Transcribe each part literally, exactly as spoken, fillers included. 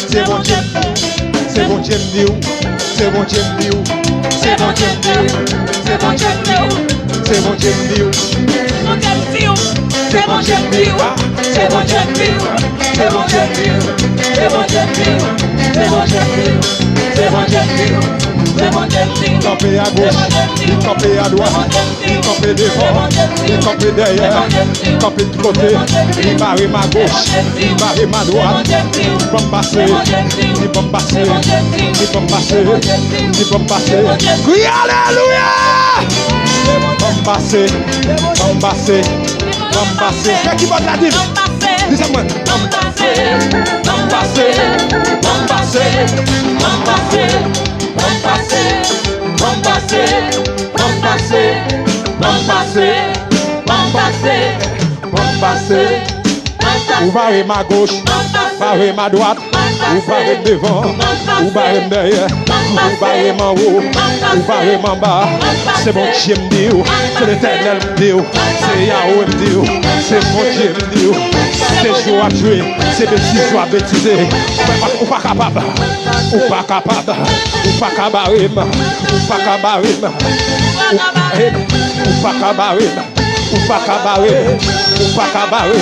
Se Bondye m di w, se Bondye m di w, se Bondye m di w, se Bondye m di w, se Bondye m di w, se Bondye m di w. Se Bondye m di w, se Bondye m di w, se Bondye m di w, se Bondye m di w, se Bondye m di w, se Bondye m di w, se Bondye m di w. Li kanpe agoch, li kanpe adwat, li kanpe devan, li kanpe dèyè, li kanpe tout kote, li bare m agoch, li bare m adwat. Ban m pase, li ban m pase, li ban m pase, li ban m pase. Kriye alelouya! Ban m pase, ban m pase, ban m pase. Fè kibòd la di m. Di sa mwen. Ban m pase, ban m pase, ban m pase, ban m pase, ban m pase, ban m pase, ban m pase, ban m pase, ban m pase, ban m pase, ban m pase. Ou bare m agoch, bare m adwat. Ou bare m devan, ou bare m dèyè, ou bare m anwo, ou bare m anba. Se Bondye m di w, se Letènèl m di w, se Yawe m di w, se Bondye m di w. Se jwe w ap jwe, se betiz w ap betize. Ou pa, ou pa kapab, ou pa kapab, ou pa ka bare m, ou pa ka bare m, ou, ou pa ka bare m. Ou pa ka bare m, ou pa ka bare m,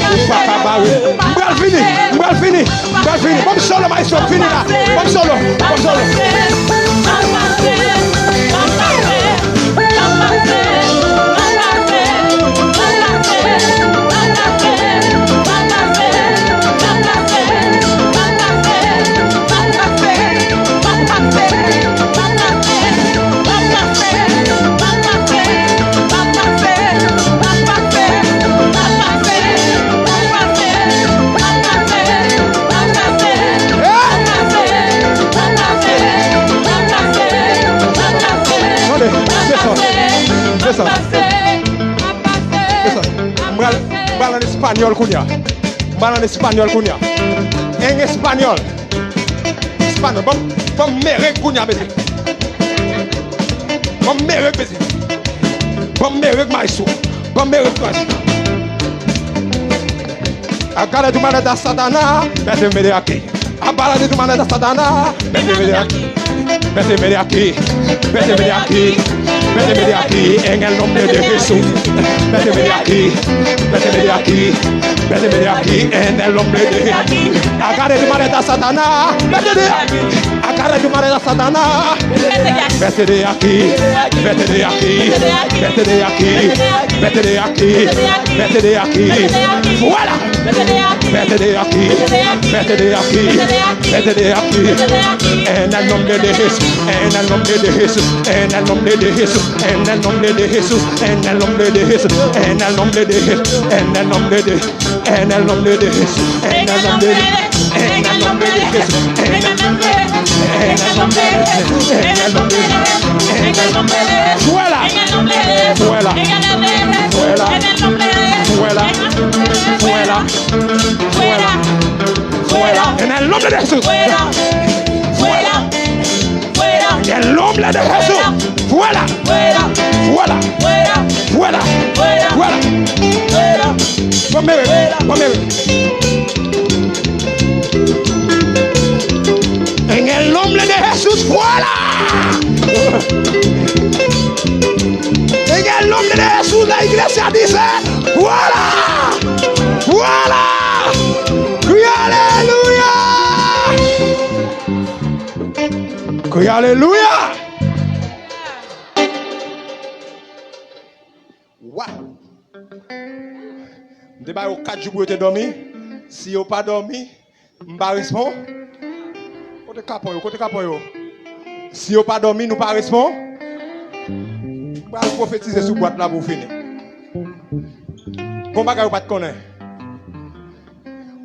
ou pa ka bare m. M pral fini, m pral fini, m pral fini. Ban m solo, maestro, m fini la. Ban m solo, ban m solo. Tande, desann, desann, desann. M pral, m pral an espanyòl kounye a. M pral an espanyòl kounye a. En espanyòl. Espanyòl. Ban m, ban m mereng kounye a, mesye. Ban m mereng, mesye. Ban m mereng, maestro. Ban m mereng, maestro. Agárrate tu maleta, Satanás. Vete, vete aquí. Agárrate tu maleta, Satanás. Vete, vete aquí. Vete, vete aquí. Vete, vete aquí. Vete, vete aquí. En el nombre de Jesús. Vete, vete aquí. Vete, vete aquí. Vete, vete aquí. En el nombre de Jesús. Agárrate tu maleta, Satanás. Vete de aquí. Agárrate tu maleta, Satanás. Vete de aquí. Vete de aquí. Vete de aquí. Vete de aquí. Vete de aquí. Fuera. Vete de aquí, vete de aquí, vete de aquí. En el nombre de Jesús, en el nombre de Jesús, en el nombre de Jesús, en el nombre de Jesús, en el nombre de Jesús, en el nombre de Jesús, en el nombre de, en el nombre de Jesús, en el nombre de, en el nombre de Jesús, en el nombre, en el nombre de Jesús, en el nombre, en el nombre de, fuera, fuera, fuera, fuera, fuera. Fuera. Fuera. Fuera. En el nombre de Jesús. Fuera. Fuera. Fuera. En el nombre de Jesús. Fuera. Fuera. Fuera. Fuera. Fuera. Fuera. Fuera. Ponme, ponme. En el nombre de Jesús, fuera. En el nombre de Jesús, la iglesia dice, fuera. Fuera. Cría aleluya. Cría aleluya. Wa! M te ba yo kat jou pou yo te dòmi. Si yo pa dòmi, m pa respon. Kote kapon yo? Kote kapon yo? Si yo pa dòmi, nou pa respon. M pral pwofetize sou bwat la pou w fini. Gon bagay ou pa t konnen.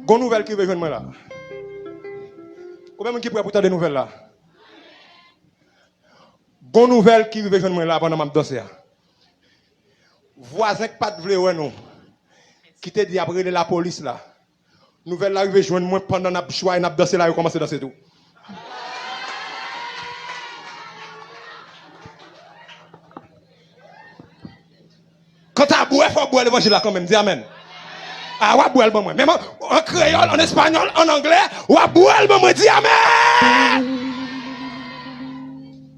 Gon nouvèl ki rive jwenn mwen la. Konbyen moun ki prè pou tande nouvèl la? Gon nouvèl ki rive jwenn mwen la pandan m ap danse a. Vwazen k pa t vle wè nou, ki te di y ap rele lapolis la. Nouvèl la rive jwenn mwen pandan n ap jwa e n ap danse la, yo kòmanse danse tou. Kanta bwè, fò w bwè levanjil la kanmenm. Di amèn. A, w ap bwè l ban mwen. Menm an, an kreyòl, an espanyòl, an anglè, w ap bwè l ban mwen. Di amèn!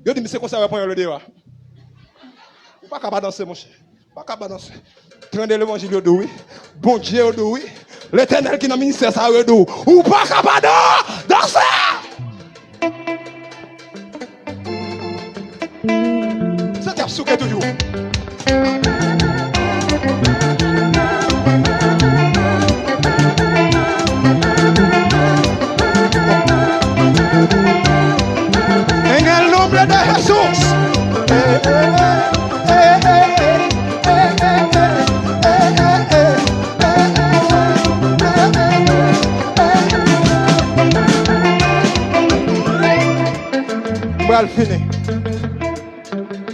Yo di m se konsa yo pran yo deyò a. Ou pa ka pa danse, monchè. Ou pa ka pa danse. Tande levanjil yo di w wi. Bondye yo di w wi. Letènèl ki nan ministè sa yo di w. Ou pa ka pa dan-, danse! Santi ap souke toujou. En el nombre de Jesús. M pral fini.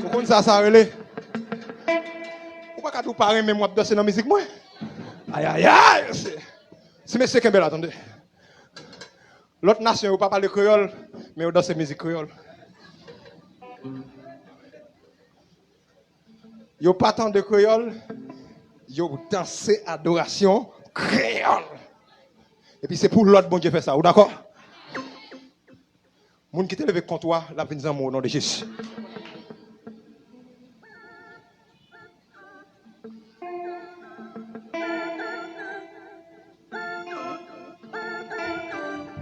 Ou konn sa sa rele? Ou pa ka di w pa renmen m w ap danse nan mizik mwen. Ayayay! Ti mesye kenbe la, tande. Lòt nasyon yo pa pale kreyòl, men yo danse mizik kreyòl. Yo pa tande kreyòl, yo danse adorasyon kreyòl. Epi se pou lòd Bondye fè sa. Ou dakò? Moun ki te leve kont ou a, l ap vin zanmi w o non de Jezi.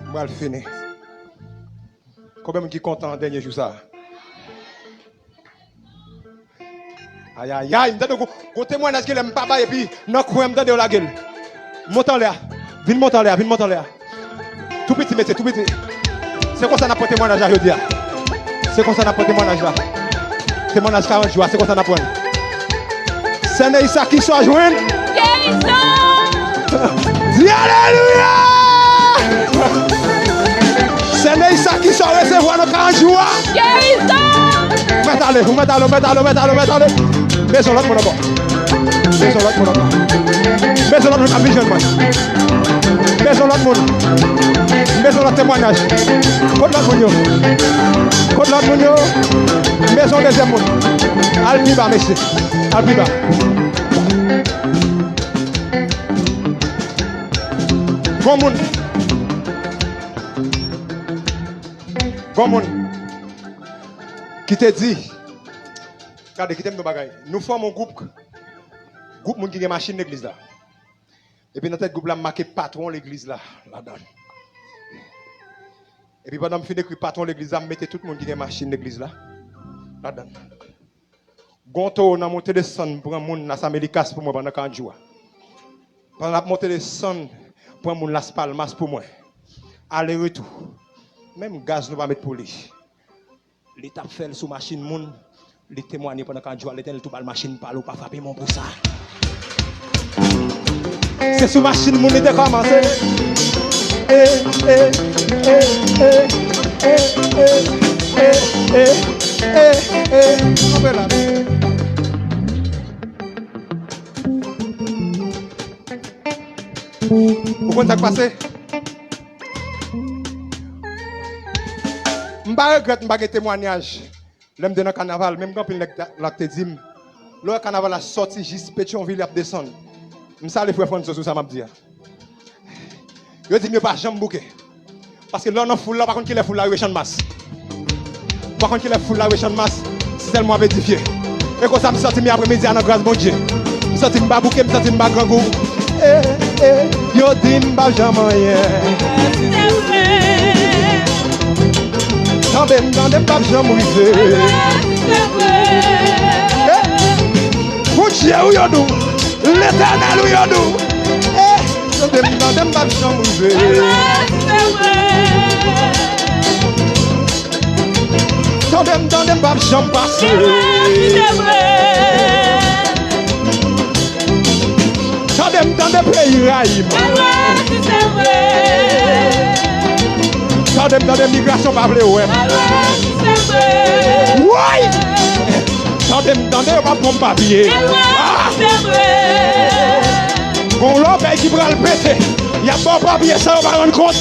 M pral fini. Konbyen moun ki kontan dènye jou sa a? Ayayay, m tande gon, gon temwayaj genlè m pa bay epi nan kwen m tande yo lage l. Monte anlè a. Vin monte anlè a, vin monte anlè a. Tou piti mesye, tou piti. Se konsa n ap pran temwayaj la jodi a. Se konsa n ap pran temwayaj la. Temwayaj karant jou a, se konsa n ap pran l. Sè Neysakis, sa jwenn. Gerizon! Di alelouya! Sè Neysakis, sa resevwa nan karant jou a. Gerizon! Ou mèt ale, ou mèt ale, ou mèt ale, ou mèt ale, ou mèt ale. Bezwen lòt moun ankò. Bezwen lòt moun ankò. Bezwen lòt moun k ap vin jwenn mwen. Bezwen lòt moun. Bezwen lòt temwayaj. Kot lòt moun yo? Kot lòt moun yo? Bezwen dezyèm moun. Al pi ba, mesye. Al pi ba. Gon moun. Gon moun ki te di, gade, kite m di w bagay. Nou fòme yon gwoup, gwoup moun ki gen machin legliz la. Epi nan tèt gwoup la, m make patwon legliz la ladan l. Epi pandan m fin ekri patwon legliz la, m mete tout moun ki gen machin legliz la ladan l. Gon towo nan monte desann pran moun Las Américas pou mwen pandan karant jou a. Pandan l ap monte desann pran moun Las Palmas pou mwen. Ale retou. Menm gaz nou pa met pou li. Li t ap fè l sou machin moun. Li temwanye pandan karant jou a, Letènèl tou ba l machin pa l, ou pa frape men w pou sa. Se sou machin moun li te kòmanse. E, e, e, e, e, e, e, e, e, e, e. Kanpe la. Ou konn sa k pase? M pa regrèt m pa gen temwanyaj. Lè m te nan kanaval, menm gen anpil nèg ta-, la k te di m, lè w wè kanaval la sòti jis Petyonvil, y ap desann. M salye frè Franzo sou sa m ap di a. Yo di m yo pa janm bouke. Paske lè w nan foul la, w pa konn kilè foul la rive Channmas. W pa konn kilè foul la rive Channmas, si sèlman w ap edifye. E konsa m santi m apremidi a nan gras Bondye. M santi m pa bouke, m santi m pa grangou. Eh, eh, yo di m p ap janm anyen. Tande m, tande m p ap janm rive. Eh, Bondye ou yo dou, Letènèl ou yo dou. Eh, tande m, tande m p ap janm rive. Tande m, tande m p ap janm pase. Tande m, tande peyi rayi m. Tande m, tande migrasyon pa vle wè m. Woy! Tande m, tande yo p ap ban m papye. Ah! Gon lòbèy ki pral pete. Y ap ba w papye san yo pa rann kont.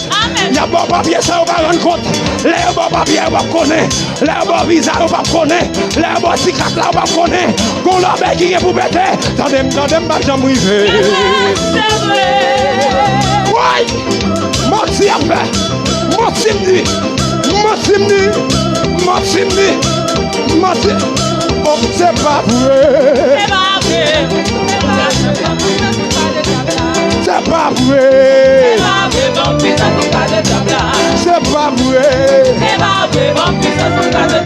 Y ap ba w papye san yo pa rann kont. Lè yo ba w papye a, yo p ap konnen. Lè yo ba w viza, yo p ap konnen. Lè yo ba w ti kat la, yo p ap konnen. Gon lòbèy ki gen pou pete. Tande m, tande m, m p ap janm rive. Woy! Manti y ap fè. Manti m di. Manti m di. Manti m di. Manti. Oh, se pa vre. Se pa vre. Se pa vre.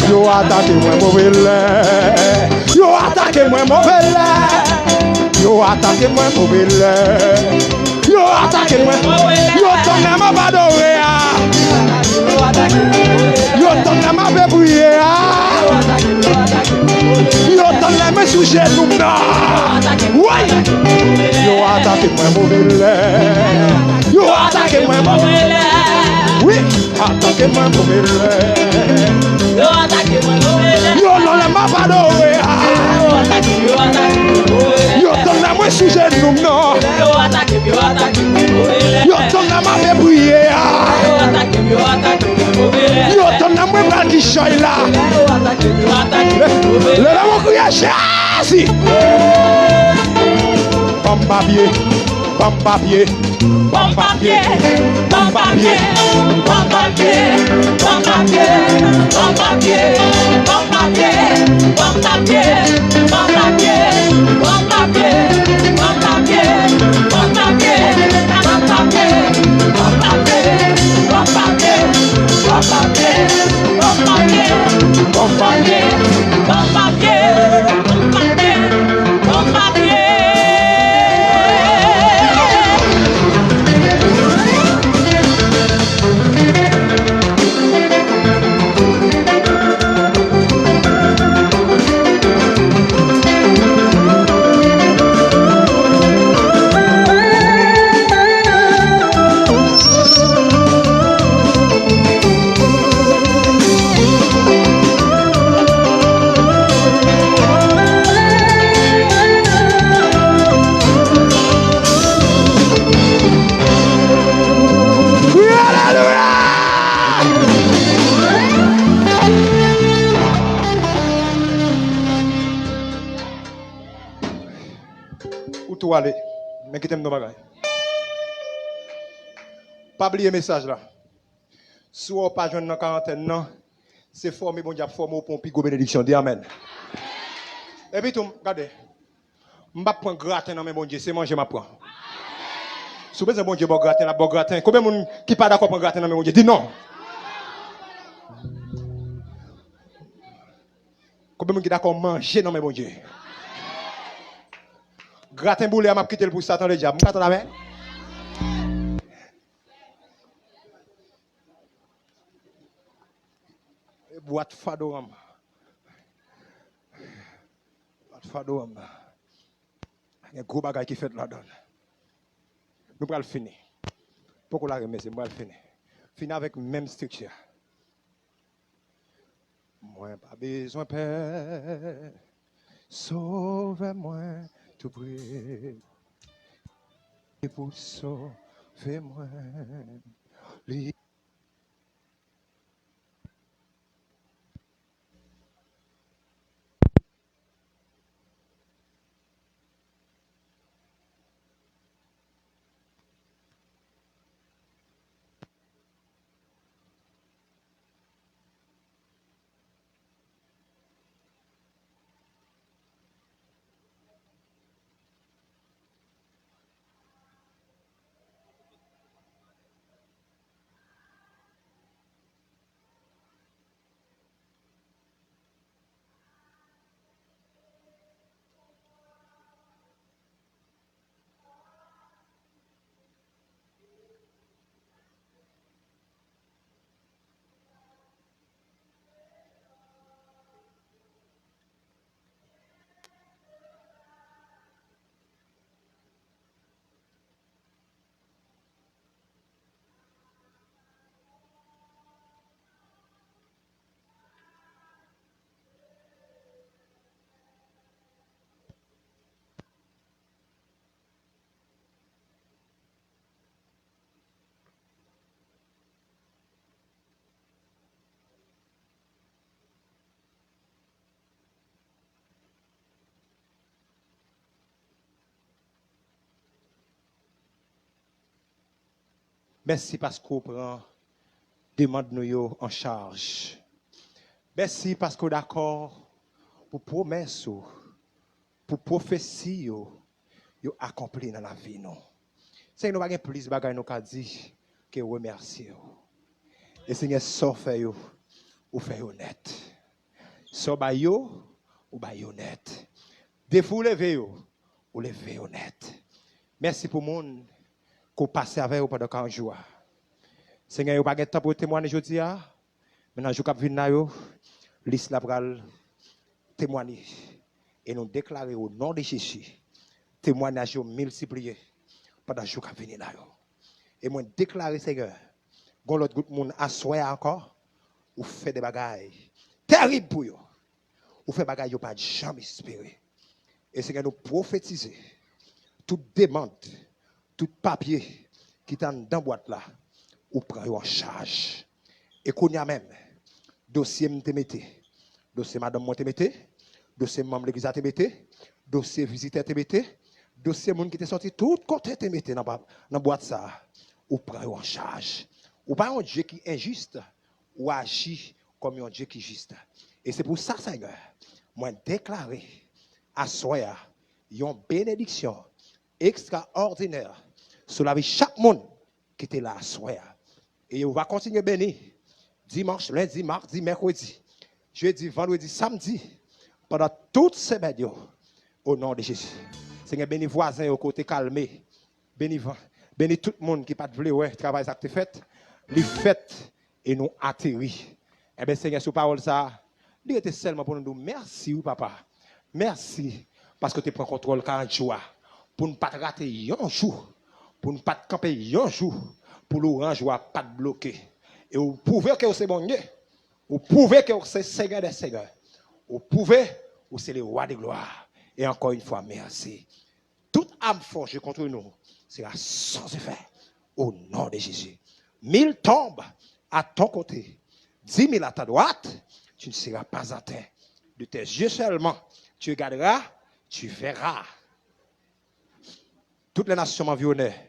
Yo atake mwen move lè. Yo atake mwen move lè. Yo atake mwen move lè. Yo atake mwen. Yo tann lè m ap adore a. Yo tann lè m ap priye a. Yo tann lè mwen sou jenou m nan. Woy! Yo atake mwen move lè. Yo atake mwen move lè. Wi, atake mwen move lè. Yo nan lè m ap adore a. Yo tann lè mwen sou jenou m nan. Yo tann lè m ap priye a. Yo tann lè mwen pral di chay la. Leve mwen kriye Jezi. Ban m papye, ban m papye, ban m papye, ban m papye, ban m papye, ban m papye, ban m papye, ban m papye. Ou tou ale. Men kite m di w bagay. Pa bliye mesaj la. Si w pa jwenn nan karantèn nan, se fòme Bondye ap fòme w pou yon pi gwo benediksyon. Di amèn. Epi tou, gade. M p ap pran graten nan men Bondye, se manje m ap pran. Si w bezwen Bondye ba w graten, l ap ba w graten. Konbyen moun ki pa dakò pran graten nan men Bondye? Di non. Konbyen moun ki dakò manje nan men Bondye? Graten boule a, m ap kite l pou Satan ledyab. M ka tann amèn? E bwat fado an m. Bwat fado an m. Gen gwo bagay ki fèt ladan l. Nou pral fini. Poko lage mesye, m pral fini. Fini avèk menm estrikti a. Mwen pa bezwen pè. Sovè mwen tou pre. Li pou sove mwen. Li Mèsi paske w pran demann nou yo an chaj. Mèsi paske w dakò pou pwomès ou, pou pwofesi yo, yo akonpli nan lavi nou. Senyè, nou pa gen plis bagay nou ka di ke remèsye w. E Senyè, sa w fè yo, ou fè yo nèt. Sa w bay yo, ou bay yo nèt. Defi w leve yo, ou leve yo nèt. Mèsi pou moun ke w pase avè yo pandan karant jou a. Senyè, yo pa gen tan pou yo temwanye jodi a, men nan jou k ap vin la yo, lis la pral temwanye. E nou deklare o non de Jezi, temwanyaj yo miltipliye pandan jou k ap vini la yo. E mwen deklare, Senyè, gon lòt gwoup moun aswè a ankò, ou fè de bagay terib pou yo. Ou fè bagay yo pa t janm espere. E Senyè, nou pwofetize, tout demann, tout papye ki te anndan bwat la, ou pran yo an chaj. E kounye a menm, dosye m te mete, dosye madanm mwen te mete, dosye manm legliz la te mete, dosye vizitè te mete, dosye moun ki te sòti tout kote te mete nan ba-, nan bwat sa a, ou pran yo an chaj. Ou pa yon Dye ki enjis, ou aji kòm yon Dye ki jis. E se pou sa, Senyè, mwen deklare aswè a yon benediksyon ekstraòdinè sou lavi chak moun ki te la aswè a. E ou va kontinye beni dimanch, lendi, madi, mèkredi, jedi, vandredi, samdi, pandan tout semèn yo, o non de Jezi. Senyè, beni vwazen yo ke w te kalme. Beni, beni tout moun ki pa t vle wè travay sa k te fèt. Li fèt e nou ateri. Enben, Senyè, sou pawòl sa a, li rete sèlman pou nou di w mèsi, wi, Papa. Mèsi, paske w te pran kontwòl karant jou a, pou n pa t rate yon jou, pou n pa t kanpe yon jou, pou louwanj ou a pa t bloke. E ou pwouve ke w se Bondye. Ou pwouve ke w se Senyè dè senyè. Ou pwouve ou se le Roi de gloire. E ankò yon fwa, mèsi. Toute arme forgée contre nous sera sans effet au nom de Jésus. Mille tombent à ton côté, dix mille à ta droite, tu ne seras pas atteint. De tes yeux seulement, tu regarderas, tu verras. Toutes les nations m'environnèrent.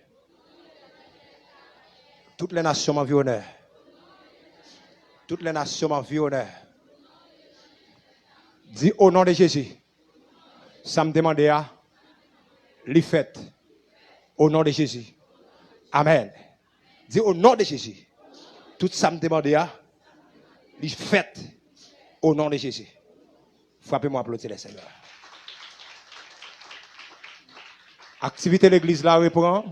Toutes les nations m'environnèrent. Toutes les nations m'environnèrent. Dis au nom de Jésus. Sa m te mande a, li fèt. O non de Jezi. Amèn. Di, o non de Jezi. Tout sa m te mande a, li fèt. O non de Jezi. Frape mwen aplodi le Senyè. Aktivite legliz la repran.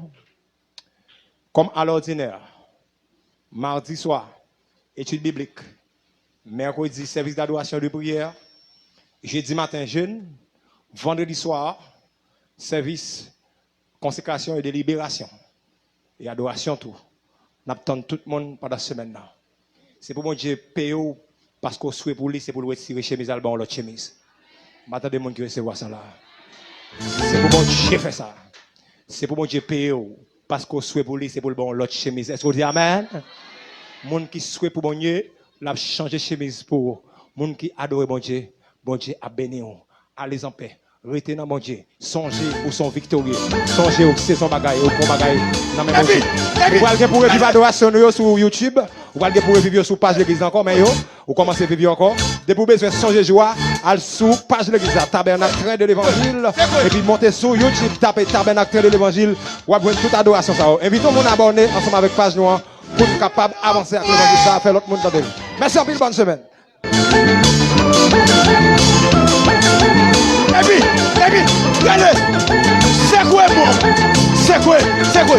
Kòm alòdinè, madi swa, etid biblik, mèkredi, sèvis dadorasyon e de priyè, jedi maten, jèn, vandredi swa, sèvis konsekrasyon e de liberasyon, e adorasyon tou. N ap tann tout moun pandan semèn nan. Se pou Bondye peye w paske w swe pou li, se pou l retire chemiz la, l ba w lòt chemiz. M pa tande moun ki resevwa sa la. Se pou Bondye fè sa. Se pou Bondye peye w paske w swe pou li, se pou l ba w lòt chemiz. Èske w di amèn? Moun ki swe pou Bondye, l ap chanje chemiz pou ou. Moun ki adore Bondye, Bondye ap beni w. Allez en paix. Rete nan Bondye. Sonje ou se yon viktorye. Sonje ou se yon bagay, ou pran bagay nan men Bondye. Ou pral gen pou reviv adorasyon nou yo sou YouTube. Ou pral gen pou reviv yo sou paj legliz la ankò, men yo, ou kòmanse viv yo ankò. Depi ou bezwen sonje jou a, al sou paj legliz la, Tabènak Tren de Levanjil, epi monte sou YouTube, tape Tabènak Tren de Levanjil, w ap jwenn tout adorasyon sa yo. Envite yon moun abòne ansanm avèk paj nou an pou n kapab avanse ak levanjil sa a, fè lòt moun tande l. Mèsi anpil, bòn semèn. Epi, epi, gade! Sekwe bon! Sekwe, sekwe,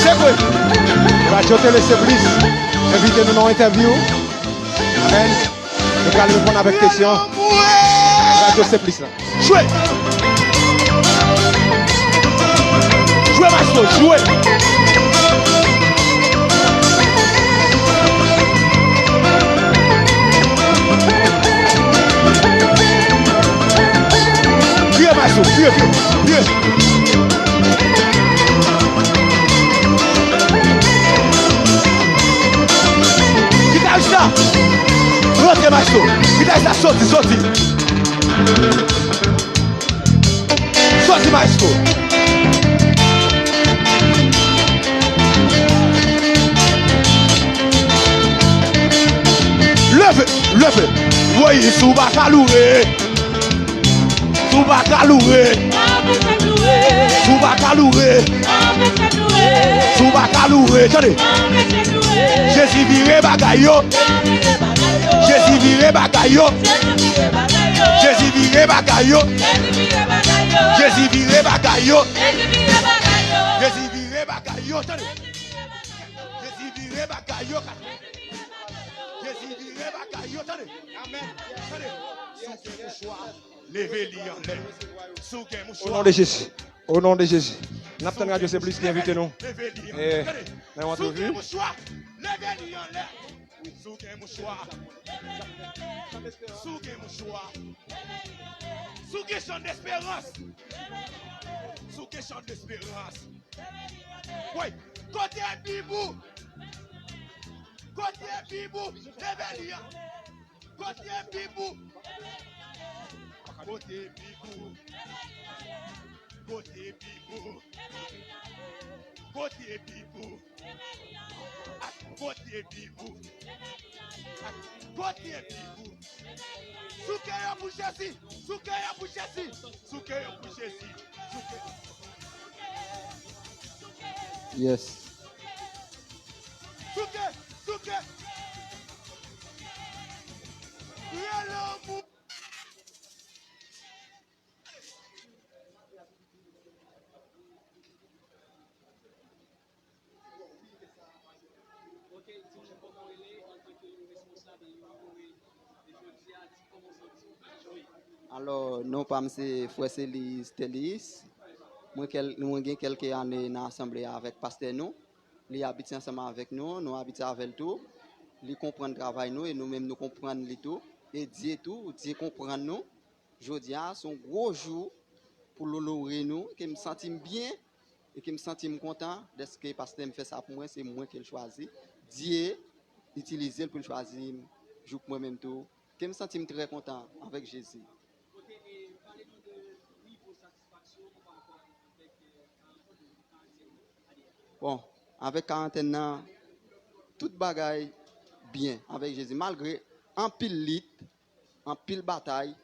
sekwe. Radyo Tele Seplis envite nou nan yon entèvyou. Amèn. Nou pral reponn avèk kesyon Radyo Seplis la. Jwe! Jwe, maestro, jwe! Vire, maestro, vire, vire, vire! Gitaris la! Rantre, maestro! Gitaris la, soti, soti! Soti, Maestro. Leve, leve. Woy, si w pa ka loure. Si w pa ka loure. Si w pa ka loure. Si w pa ka loure. Tande. Jezi vire bagay yo. Jezi vire bagay yo. Jezi vire bagay yo. Jezi vire bagay yo. Jezi vire bagay yo. Tande. Jezi vire bagay yo. Jezi vire bagay yo. Tande. Amèn. Tande. Si w gen mouchwa, leve li anlè. Si w gen mouchwa. O non de Jezi. O non de Jezi. N ap tann Radyo Senplis ki envite nou. Leve li anlè. Tande. Si w gen mouchwa, leve li anlè. Si w gen mouchwa. Si w gen mouchwa. Si w gen chan desperans. Si w gen chan desperans. Woy, kote Bib ou? Kote Bib ou? Leve li an. Kote Bib ou? Kote Bib ou? Kote Bib ou? Kote Bib ou? Kote Bib ou? Kote Bib ou? Souke yo pou Jezi! Souke yo pou Jezi! Souke yo pou Jezi! Souke! Yes. Souke! Souke! Rele yon moun! Alò, non pa m se Frè Seliz Teliis. Mwen, kèl, mwen gen kèlke ane nan asanble a avèk pastè nou. Li abitye ansanm avèk nou, nou abitye avè l tou. Li konprann travay nou e nou menm nou konprann li tou. E Dye tou, Dye konprann nou. Jodi a, se yon gwo jou pou l onore nou, ke m santi m byen e ke m santi m kontan dèske pastè m fè sa pou mwen, se mwen ke l chwazi. Dye itilize l pou l chwazi m jouk mwen menm tou. Ke m santi m trè kontan avèk Jezi. Bon, avèk karantèn nan, tout bagay byen avèk Jezi. Malgre anpil lit, anpil batay,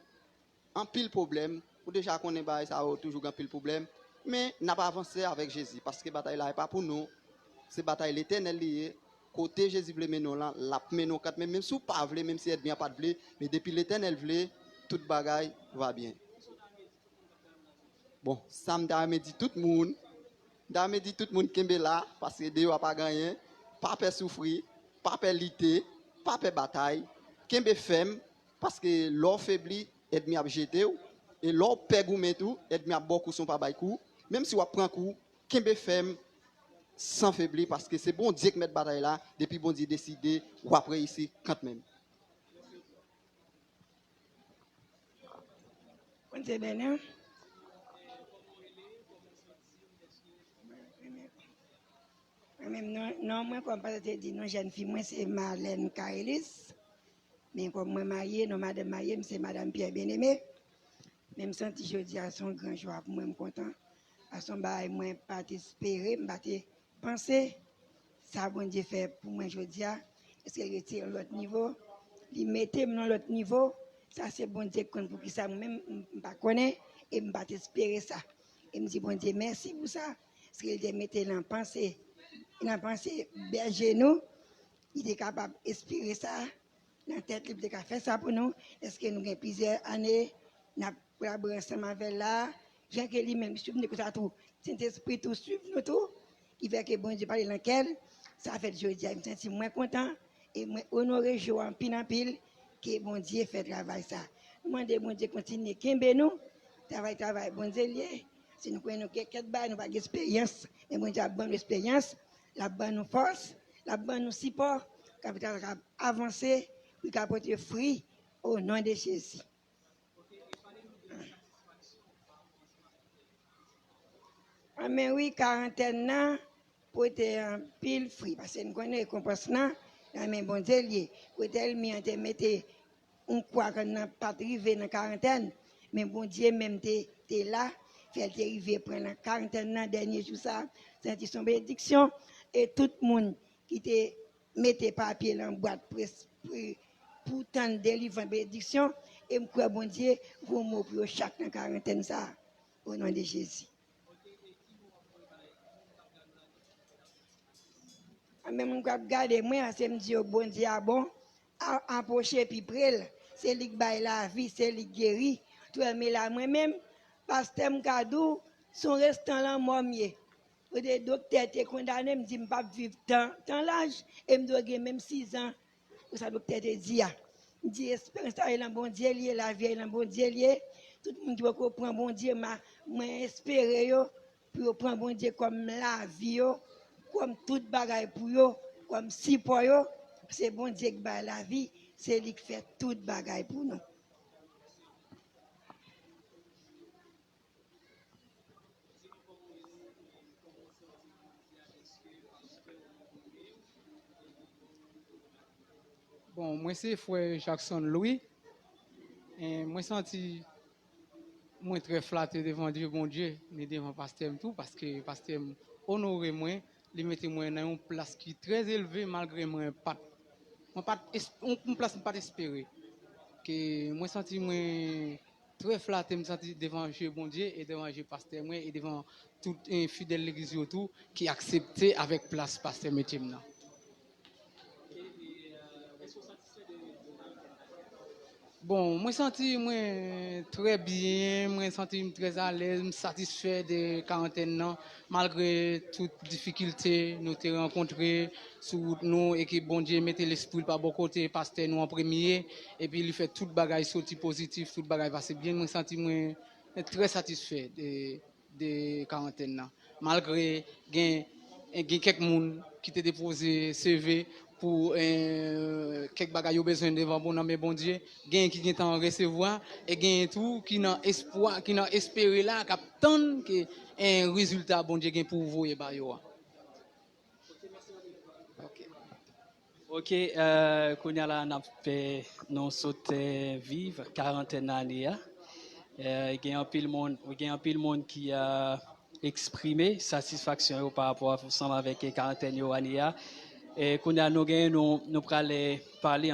anpil pwoblèm. Ou deja konnen bagay sa yo toujou gen anpil pwoblèm. Men n ap avanse avèk Jezi, paske batay la e pa pou nou. Se batay Letènèl li ye. Kote Jezi vle mennen w lan, l ap mennen w kanmenm. Menm si w pa vle, menm si ènmi an pa t vle, men depi Letènèl vle, tout bagay va byen. Bon, sa m ta renmen di tout moun, m ta renmen di tout moun kenbe la, paske deyò a pa gen anyen, pa pè soufri, pa pè lite, pa pè batay, kenbe fèm, paske lè w febli, ènmi ap jete w, e lè w pè goumen tou, ènmi ap ba w kou san w pa bay kou, menm si w ap pran kou, kenbe fèm, san febli, paske se Bondye k mèt batay la, depi Bondye deside, w ap reyisi kanmenm. Bondye beni w. Mwen menm, non, non mwen, kòm pastè te di, non jèn fi mwen, se Marlène Carelis. Men kòm mwen marye, non madanm marye m, se madanm Pierre Bien-Aimé. Men m santi jodi a se yon gran jwa pou mwen, m kontan. A se yon bagay mwen pa t espere, m pa te panse sa Bondye fè pou mwen jodi a, èske l retire yon lòt nivo, li mete m nan lòt nivo, sa se Bondye k konn poukisa mwen menm m, m pa konnen e m pa t espere sa. E m di Bondye mèsi pou sa, èske l te mete nan panse, nan panse bèje nou, li te kapab espere sa, nan tèt li pou te ka fè sa pou nou, èske nou gen plizyè ane n ap kolabore ansanm avè l la, jan ke li menm li swiv nou konsa tou, Sentespri tou swiv nou tou, ki fè ke Bondye pale nan kè l, sa fèt jodi a, m santi mwen kontan, e mwen onore jou a anpil anpil, ke Bondye fè travay sa. Nou mande Bondye kontinye kenbe nou, travay, travay Bondye l ye, si nou kwè nou gen kèk bagay, nou pa gen esperyans, men Bondye ap ban nou esperyans, l ap ban nou fòs, l ap ban nou sipò, k ap travay, k ap avanse, pou l ka pote fwi, o non de Jezi. Anmen wi, karantèn nan pote anpil fwi, paske n konnen rekonpans lan nan men Bondye l ye. Kote ènmi an te mete yon kwa kan nan pa t rive nan karantèn, men Bondye menm te, te la, fè l te rive pran nan karantèn nan, dènye jou sa a, santi s on benediksyon. E tout moun ki te mete papye nan bwat pou, pou, pou tann delivran benediksyon, e m kwè Bondye gon mo pou yo chak nan karantèn sa a, o non de Jezi. Anben, moun k ap gade mwen an, se m di yo, Bondye a bon, a- apwoche pi pre l. Se li k bay lavi, se li k geri. Tou wè, men la, mwen menm, pastè m ka di w, se yon restan lanmò m ye. Kote doktè te kondane m, di m p ap viv tan, tan laj, e m dwe gen menm sizan. Pou sa doktè te di a. M di, esperans la e nan Bondye l ye, lavi a e nan Bondye l ye. Tout moun ki poko pran Bondye, ma, mwen espere yo, pou yo pran Bondye kòm lavi yo, kòm tout bagay pou yo, kòm sipò yo. Se Bondye ki bay lavi, se li ki fè tout bagay pou nou. Bon, mwen se frè Jackson Louis. E mwen santi mwen trè flate devan Dye Bondye, ni devan pastè m tou, paske pastè m onore mwen, li mete mwen nan yon plas ki trè elve malgre mwen pa t, mwen pa t, es- yon, yon plas mwen pa t espere. Ke mwen santi mwen trè flate, m santi devan je Bondye e devan je pastè mwen e devan tout eh, fidèl legliz yo tou ki aksepte avèk plas pastè mete m nan. Bon, mwen santi mwen trè byen, mwen santi m trè alèz, m satisfè de karantèn nan, malgre tout difikilte nou te rankontre sou wout nou e ke Bondye mete lespri l pa bò kote, pastè nou an premye, epi li fè tout bagay soti pozitif, tout bagay pase byen, mwen santi mwen trè satisfè de de karantèn nan. Malgre gen gen kèk moun ki te depoze C V pou eh, kèk bagay yo bezwen devan bon nan men Bondye, gen ki gentan resevwa, e gen tou ki nan espwa, ki nan espere la, k ap tann ke eh, rezilta Bondye gen pou voye ba yo a. Ok. Ok, euh, kounye a la n ap fè nou sot eh, viv karantèn ane a. Eh, gen anpil moun, gen anpil moun ki uh, eksprime satisfaksyon yo pa rapò ansanm avèk eh, karantèn yo ane a. Eh, kounye a nou gen nou, nou pral eh, pale